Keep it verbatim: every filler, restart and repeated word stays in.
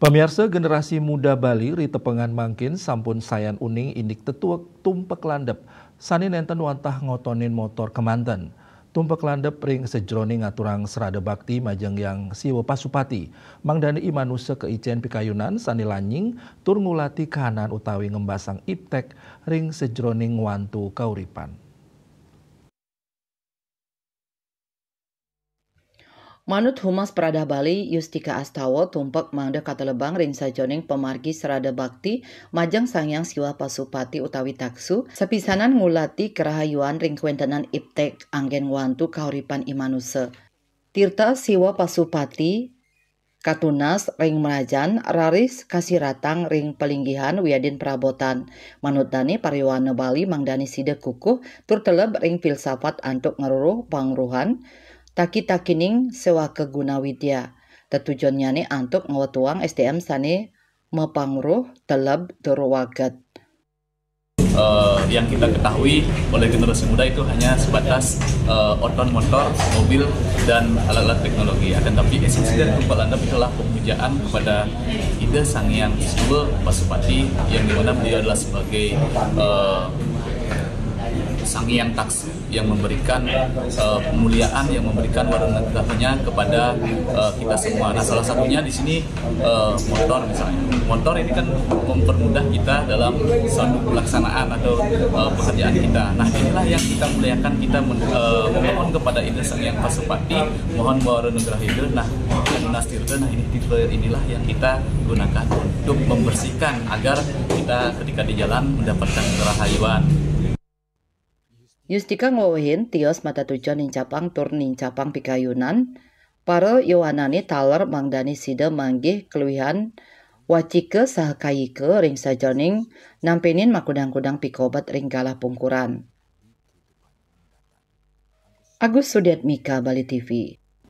Pamiarsa, generasi muda Bali ri tepengan mangkin sampun sayan uning indik tetuek tumpek landep sane nenten wantah ngotonin motor kemanten. Tumpek landep ring sajeroning ngaturang srada bakti majeng Hyang Siwa Pasupati, mangdane i manusa kaicen pikayunan sane lanying tur ngulati kahanan utawi ngembasang iptek ring sajeroning ngwantu kauripan. Manut Humas Pradah Bali, Yustika Astawa, tumpek mangda katelebang ring sajeroning pamargi srada bakti majeng Sang Hyang Siwa Pasupati utawi taksu, sapisanan ngulati karahayuan ring kawentenan iptek anggen ngwantu kauripan i manusa. Tirta Siwa Pasupati katunas ring mrajan, raris kasiratang ring palinggihan wiadin prabotan. Manut dane, pariwana Bali mangdane sida kukuh tur teleb ring filsafat antuk ngruruh pangruhan, taki-takining sewaka guna widya. Tetujonnyane antuk ngwetuang S D M sane mapangruh, teleb tur waget. Eh, yang kita ketahui oleh generasi muda itu hanya sebatas eh, oton motor, mobil, dan alat-alat teknologi. Akan tapi esensi dari tumpek landep itulah pemujaan kepada Ida Sang Hyang Siwa Pasupati, yang dimana beliau adalah sebagai eh, Sang Hyang Taksu yang memberikan eh, pemuliaan, yang memberikan warna negahnya kepada eh, kita semua. Nah, salah satunya di sini eh, motor misalnya. Motor ini kan mempermudah kita dalam suatu pelaksanaan atau eh, pekerjaan kita. Nah, inilah yang kita muliakan, kita men- eh, memohon kepada Ida Sang Hyang Pasupati, mohon warna nugraha Ida. Nah, yang nastirta, nah, ini tipe inilah yang kita gunakan untuk membersihkan agar kita ketika di jalan mendapatkan kerahayuan. Yustika ngwewehin tios matatujon nincapang tur nincapang pikayunan para yowanane taler mangdane sida manggih kaluihan wacika saha kayika ring sajeroning nampenin makudang-kudang pikobet ring galah pungkuran. Agus Sudiatmika, Bali T V.